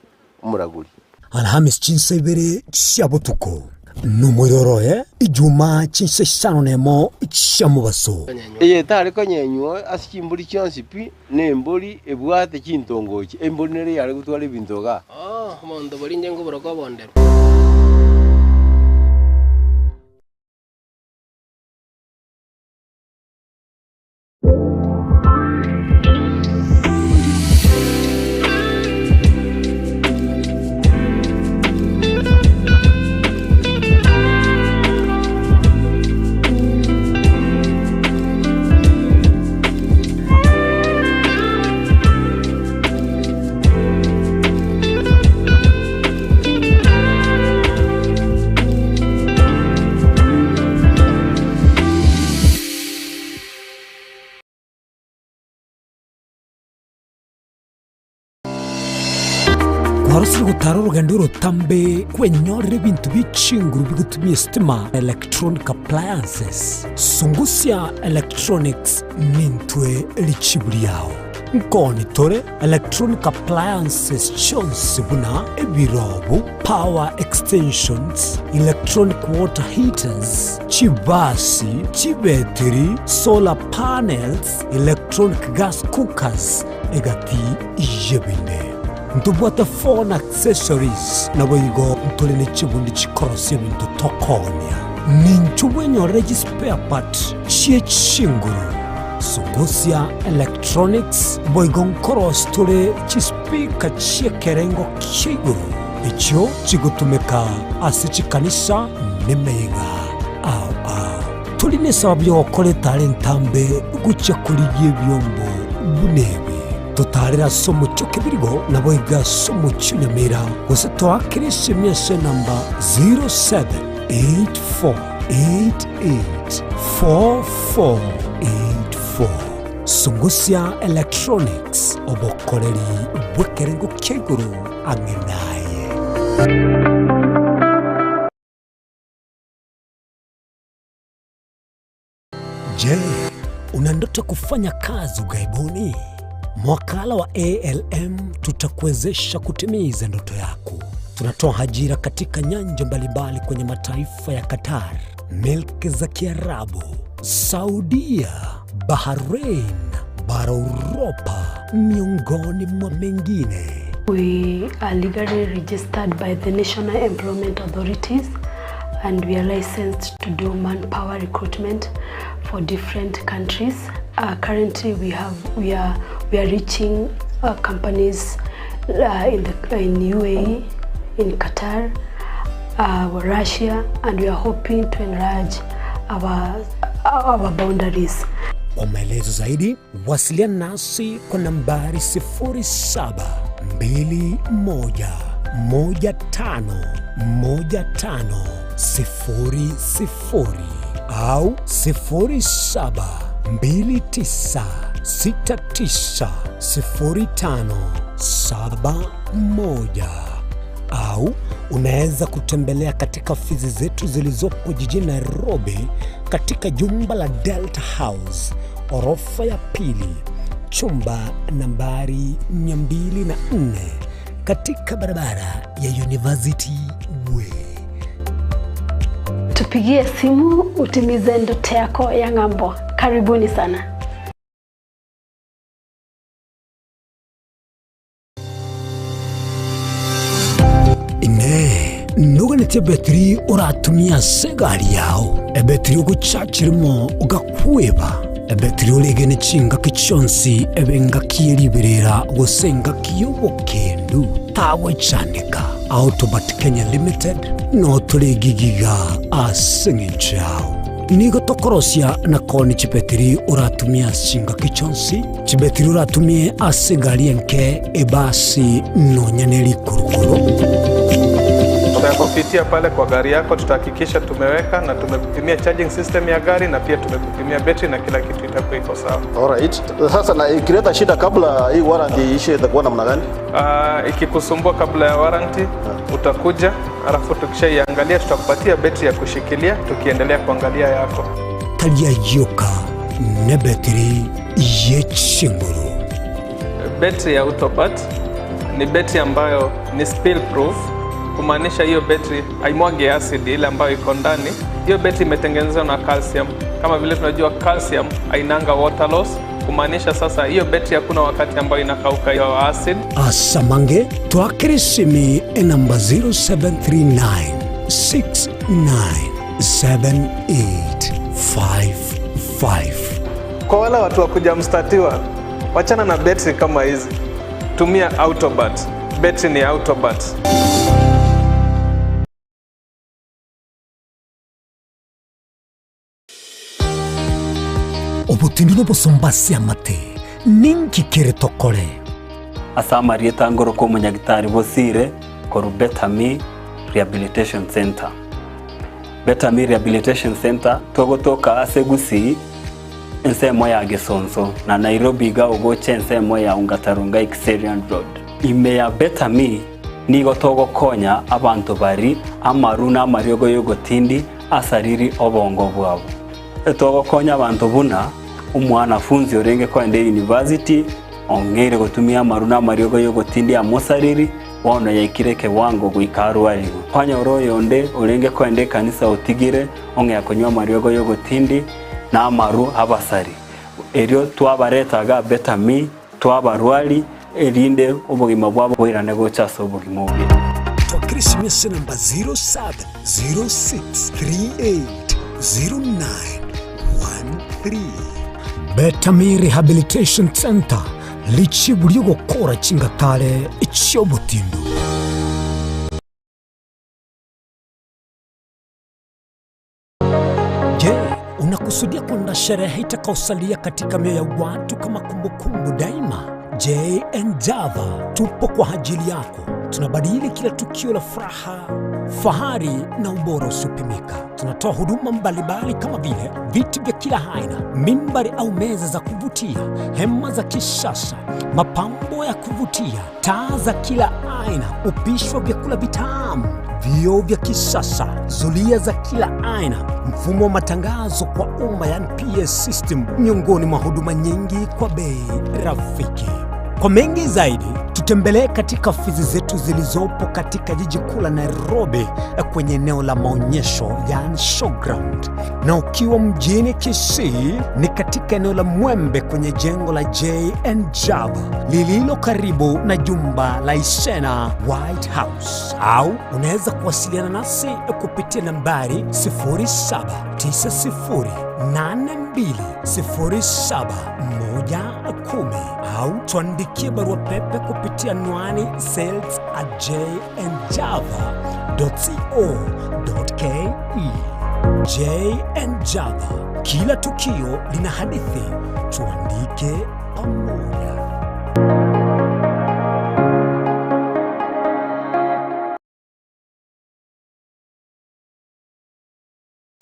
omoragori. Alhamisi chinsa ibere chia botuko, na omoiroro oye Ijumaa chinsa isano nemo chia mobaso. Eye etare konyenywa ase chimbori chionsi pi, nembori ebwate chintongochi, embori nere yare gotwara ebinto igaa. Omonto boria inche nkoboroka obonderwa. Kwarosire gotara orogendo orotambe kwenyorera ebinto bie chinguru bigotumia esitima, electronic appliances. Sungusia Electronics nintwe richibu riao. Nkoni tore electronic appliances chionsi buna ebirobu, power extensions, electronic water heaters, chibasi, chibetiri, solar panels, electronic gas cookers egati y'ebinde. Ntobwate phone accessories naboigo ntore ne chibundi chikorosia ebinto tokonia. Ninchu bwenyorere chispare part chie chinguru. Sungusia Electronics boigo nkorosia tore chispeaker chi'ekerengo kia igoro echio chigotumeka ase chikanisa nemeiga ao ao. Tori nesababu yogokora etara entambe gochia korigia ebiombo buna ebi. Totarere ase omochie o Kebirigo naboigo ase omochie o Nyamira, gose toakere esemi ase enamba 0784884484. Sungusia Electronics, obokoreri bw'ekerengo kia igoro ang'e naye. Je, una ndoto kufanya kazi ughaibuni? Mwakala wa ALM tutakuwezesha kutimiza ndoto yako. Tunatoa ajira katika nyanja mbalimbali kwenye mataifa ya Qatar, milki za Kiarabu, Saudia, Bahrain, bara Uropa, miongoni mwa mengine. We are legally registered by the National Employment Authorities and we are licensed to do manpower recruitment for different countries. Currently we are reaching companies in UAE, in Qatar, Russia, and we are hoping to enlarge our boundaries. Kwa maelezo zaidi wasiliana nasi kwa nambari 0721151500 au 0729690571 au unaweza kutembelea katika ofisi zetu zilizopo jijini Nairobi katika jumba la Delta House, orofa ya pili, chumba nambari 204 katika barabara ya University Way. Tupigie simu utimize ndoto yako ya ng'ambo. Karibuni sana. Ine nuganĩtie betiri ũratumia ase egari yao, ebetiri ogochachirimo ogakweba, ebetiri orege chingaki chionsi ebe ngaki eriberera gose ngaki y'obokendu tagwechandeka. Autobat Kenya Limited no tũrĩgigiga ase eng'encho yao. Nigo tokorosia na koni chibetiri ũratumia chingaki chionsi, chibetiri ũratumie ase egari enke ebasi nonya na erikorokoro. Mafuta ya kupitia pale kwa gari yako tutahakikisha tumeweka na tumekupimia charging system ya gari na pia tumekupimia betri na kila kitu itakuwa iko sawa. Alright. Sasa na ikileta shida kabla hii warranty iishe itakuwa namna gani? Ikikusumbua kabla ya warranty utakuja, alafu tukishaiangalia tutakupatia betri ya kushikilia tukiendelea kuangalia yako. Talia yoka ne betri yechinguru. Betri ya Autobat ni betri ambayo ni spill proof, kumaanisha hiyo betri haimwagi acid ile ambayo iko ndani. Hiyo betri imetengenezwa na calcium. Kama vile tunajua calcium hainanga water loss, kumaanisha sasa hiyo betri hakuna wakati ambayo inakauka hiyo acid. Asamange twakirisimi enamba 0739 697855. Kwa wale watu wa kuja mstatiwa, wachana na betri kama hizi, tumia Autobat. Betri ni Autobat. Obutindu n'obusombasi amate ninkikere tokore. Asa marieta ngoro ko munyagitari bosire koru Betami Rehabilitation Center. Betami Rehabilitation Center togotoka ase Gusii ensemo ya Gesonso na Nairobi ga ogoche ensemo ya Ungatarunga Exerian Road. Ime ya Betami nigo togokonya abantu bari amaru na amariogo yogotindi asariri obongo bwabo. Togokonya abantu buna umwanafunzi orenge kwende university ongere gotumia amaru na amariogo yogotindi amosariri wono yaikire wango guikarwarigo. Kwanya oroyo onde orenge kwende kanisa otigire onge akonywa amariogo yogotindi na amaru abasari. Erio twabaretaga Betami twabarwari erinde obogima bwabo bwirane gocha ase obogima obuya. Twakirisimi namba 0706380913. Betami Rehabilitation Center lichibu gukora chingatale icyobutindu. Je, unakusudia kwenda sherehe itakayosalia katika mioyo ya watu kama kumbukumbu daima? J&N Java tupo kwa ajili yako. Tunabadili kila tukio la furaha, fahari na ubora usiopimika. Tunatoa huduma mbalimbali kama vile viti vya kila aina, mimbari au meza za kuvutia, hema za kisasa, mapambo ya kuvutia, taa za kila aina, upishi wa vyakula vitamu, vioo vya kisasa, zulia za kila aina, mfumo wa matangazo kwa umma yani PS system, miongoni mwa huduma nyingi kwa bei rafiki. Kwa mengi zaidi, tutembelee katika ofisi zetu zilizopo katika jiji kuu la Nairobi kwenye eneo la maonyesho yani showground, na ukiwa mjini Kisii ni katika eneo la Mwembe kwenye jengo la J&N Java lililo karibu na jumba la Isena White House, au unaweza kuwasiliana nasi kupitia nambari 0790820710 au tuandikie barua pepe kupitia anwani sales@jnjava.co.ke. J&N Java, kila tukio lina hadithi, tuandike pamoja.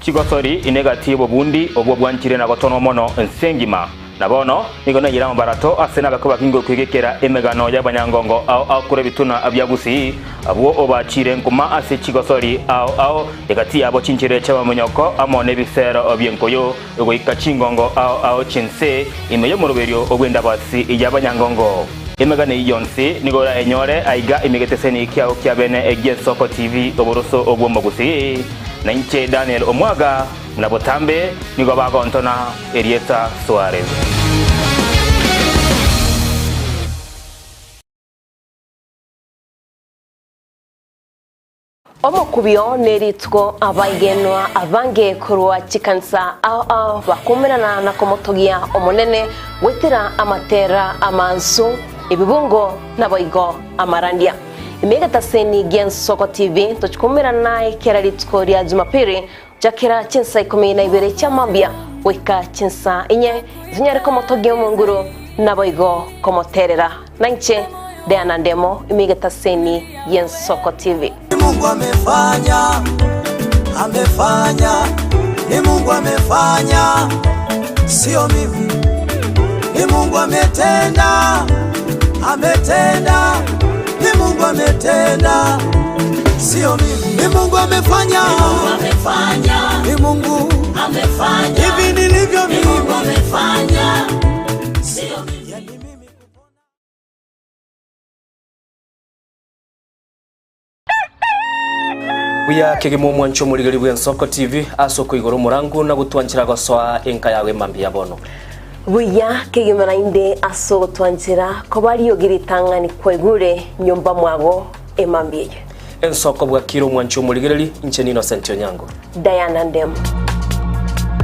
Chigosori inegatibo bundi obwo bwanchire na gotono mono nsengima nabono nigo nagira mabarato asena bakoba kingo kwigekera emegano y'abanyangongo ao akure bituna abyagusi abo obachire nkuma ase chigosori ao ao egati abo chinchire chabamunyoko amone bisero obyenkoyo ogoika chingongo ao ao chinse imeyo muruberio ogwenda basi y'abanyangongo emegano yonsi nigora enyore aiga imigeteseni kyao kyabene egie Soko TV oboroso obwomogusi na inche Daniel Omwaga mnabotambe nigo bagontona Erieta Suarez. Omokubio neritko abaigenwa abange korwa chikansa ao ao bakumerana na komotogia omonene wetera amatera amansu ebibungo naboigo amarandia. Imegataseni gen Soko TV tochikumerana naye kera ritko ria Jumapili jakira chinsa 12 cha mambia wika chinsa inye tunyare komotogia omonguru naboigo komoterera nanche Diana Ndemo imigataseni yen Soko TV. Mungu amefanya, amefanya, ni Mungu amefanya, sio mimi. Ni Mungu ametenda, ametenda, ni Mungu ametenda, sio mimi. Ni Mungu amefanya, ni Mungu amefanya, hivi nilivyo mimi, Mungu amefanya, sio mimi. Buya kegemo mwancho murigeri bwe Nsoko TV asoko igoro murangu na gutwanchira gosoa enka yawe mambi ya bono. Buya kegemo nainde aso gutwanchira ko bari ogiritangani kwegure nyumba mwago emambi. Ensoko bwa kiro mwancho murigereri inche nino Innocent Onyango. Diana Ndem.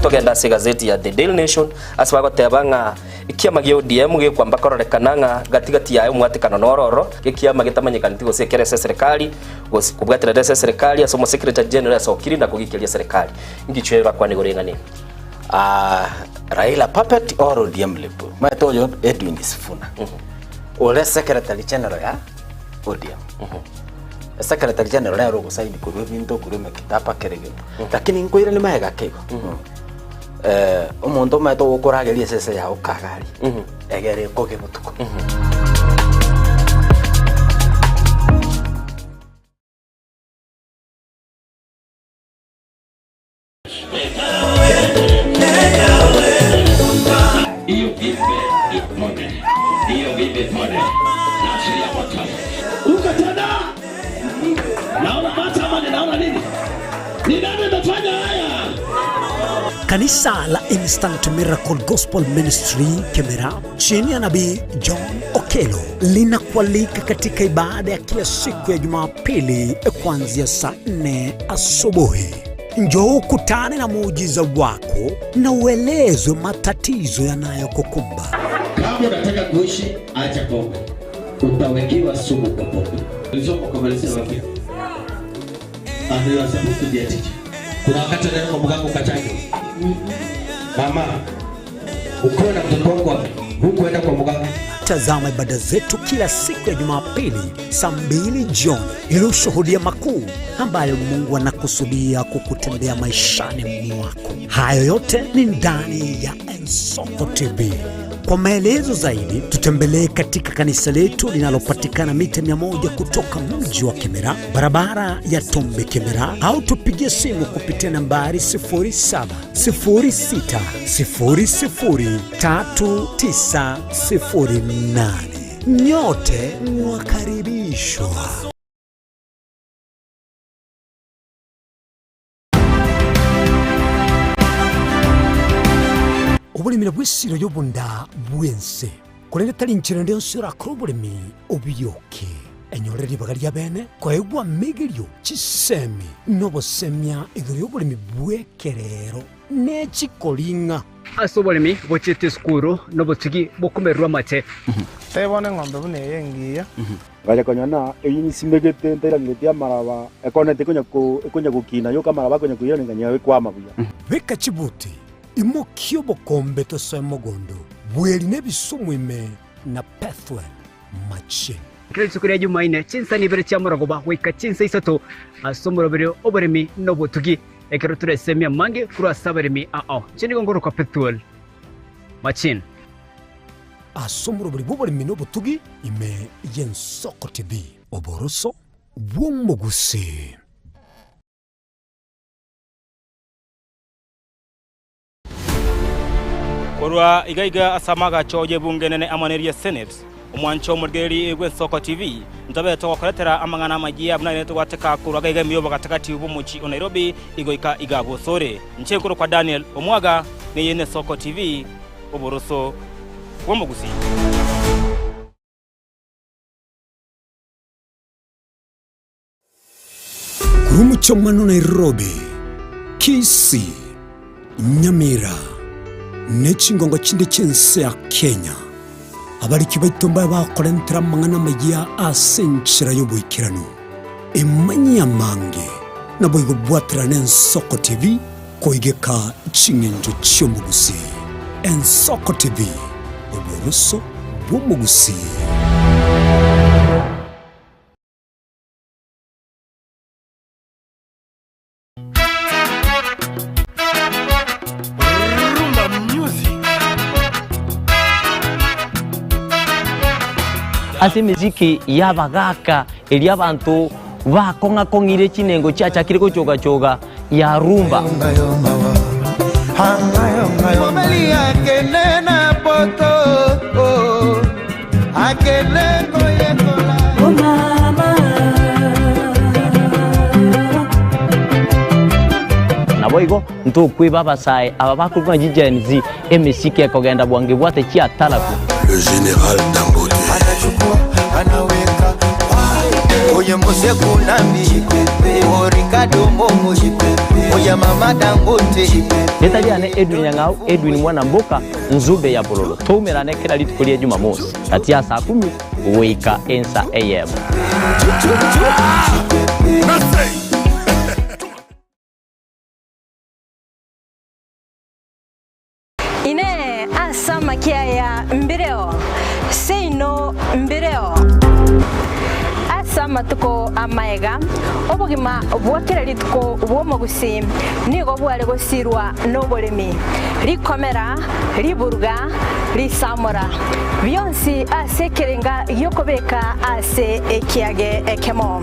Togenda ase gazeti ya The Daily Nation ase bagoteba ng'a ikiama gia ODM gikwamba kororekana ng'a gatigati yaye omwatikano nororo gikiama gitamanyekaneti gose kerese serikali gose kubwatira ase serikali ase omo secretary general asokiri na kugikeria serikali ngichwera kwani goreng'ani Raila puppet or ODM lepo maetoyo Edwin Sifuna ole secretary general ya ODM secretary general ya rogo saini kurwe binto kurwe mekitapa kerege lakini nkoira ni maega kego omonto mato gokorageria sese ya okagari egere koge butuko Uko tena naona matamani, naona nini? Ni nani amefanya haya? Kanisa la Instant Miracle Gospel Ministry Kemera chini ya Nabii John Okelo linakualika katika ibada ya kila siku ya Jumapili kuanzia saa 4 asubuhi. Njoo ukutane na muujiza wako na uelezwe matatizo yanayokukumba. Kama unataka kuishi, acha pombe. Utawekewa sumu kwa pombe. Ulisoma ukamalizia wapi? And you are supposed to be a teacher. Kuna wakati unaenda kwa mganga ukachanjwa. Mama, ukiwa na mtoto wako hukuenda kwa mganga. Tazama ibada zetu kila siku ya Jumapili saa 2 jioni ili ushuhudie makuu ambayo Mungu anakusudia kukutendea maishani mwako. Hayo yote ni ndani ya Nsoko TV. Kwa maelezo zaidi tutembelee katika kanisa letu linalopatikana mita 100 kutoka mji wa Kemera, barabara ya Tombe Kemera, au tupigie simu kupitia nambari 0706003908. Nyote mwakaribishwa. Obulimira bw'esiro y'obunda bwense kurere tari nchira ndio rakora obulimi obuyoke enyorere ribaga ria bene koegwa migerio chisemi n'obosemia iguru y'obulimi bw'ekerero n'echikoringa ase obulimi bochete esukuru n'obotugi bokumererwa amate tebone eng'ombe buna eye engiya ngaja konyona eyinyisimegete ntairang'etie amaraba ekonete ekonya gokina yoka amaraba akonya koiranengania ekwama buya beka chibuti imokio bokombe tosoe mogondo bweri n'ebisumwime na Pethwell Machine kila siku ya Jumanne chinsa ni bere cha muragoba wika chinsa isato asomorobere oboremi n'obotugi ekero turesemia mange kurwa sabaremi ao chini gongoro kwa Pethwell Machine asomorobere boboremi n'obotugi ime yensoko TV oboroso bw'omoguse. Korwa igaiga asamaga choje bunge nene amaneria Senate omwancho murgeri gwe Nsoko TV ntabe tokoretera amang'ana magia buna neto gwateka kurwa gaiga miyobo gatakati bumuchi o Nairobi igoika igabosore nchekuru kwa Daniel Omwaga ne yene Nsoko TV oboroso bw'omugusi. Kurumuchomano Nairobi, Kisii, Nyamira nechingongo chinde chense ya Kenya abariki baitomba bakorentera mang'ana maya ase enchera y'oboikeranu emanya mange nabo igobwatera ne Nsoko TV koigeka ching'encho chi'omogusi. Nsoko TV oboroso bw'omogusi. Ase emiziki y'abagaka eri abantu bakong'akong'ire chinengo chiachakire gochogachoga ya rumba. Naboigo ntokweba abasae aba bakorwa Gen Z emesike ekogenda bwange bwate chiatalaku. Le général Dangote anachukua anaweka oye mose kunambi orikado momo oye mama Dangote. Etaliane Edwin Nyang'au, Edwin Mwana Mboka, Nzube ya Bololo. Tumerane kila rituko ria Jumamosi kati ya saa 10 goika ensa AM. Ine asama kia ya mbireo seino mbireo asa matuko amaega obogima bwakira rituko bw'omogusi nigo bware gosirwa n'oboremi rikomera riburuga risamora bionsi ase kerenga yokobeka ase ekiage ekemo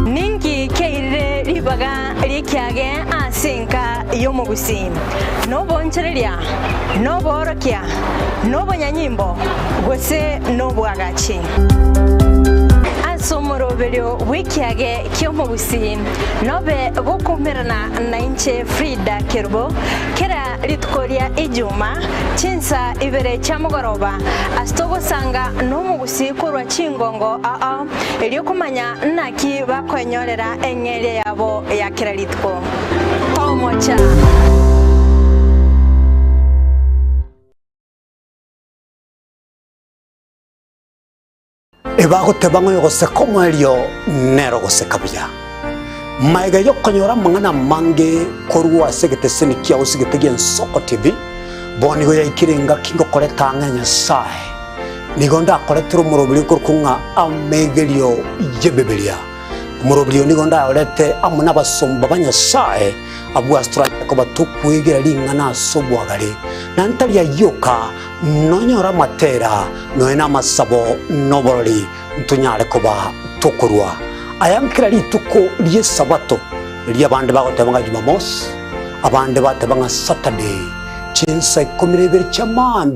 ningi keirire ribaga rikiage asenka yomogusi nobonchereria noborokia nobonyanyimbo gose nobwagachi asomoroberio wikiage kyomogusi nobe gokumerana na inche Frida Kerubo kera ritukoria ijuma chinsa ibere chamugoroba asitogosanga nomugusi kurwa chingongo aa eriokumanya naki bakwenyorera eng'eria yabo ya kera rituko tomocha. Ebagoteba ng'oyo goseka omwerio nero goseka buya maega yokonyora mang'ana mange korwa ase egeteseni kiago ase egete gia Nsoko TV bono nigo yaikire engaki ngokoreta ng'a Nyasaye nigo ndakoretera omoroberi okorokwa ng'a amegerio ya Ebibilia omoroberi nigo ndaorete amo na abasomba ba Nyasaye abwo ase toranyare koba tokwegera ring'ana ase obwagare na ntari ayoka nonyora amatera noe na amasabo noborori ntonyare koba tokorwa aya nkera rituko rie sabato ria abande bagoteba ng'a Jumamosi abande bateba ng'a Saturday chinsa 12 chia mambi.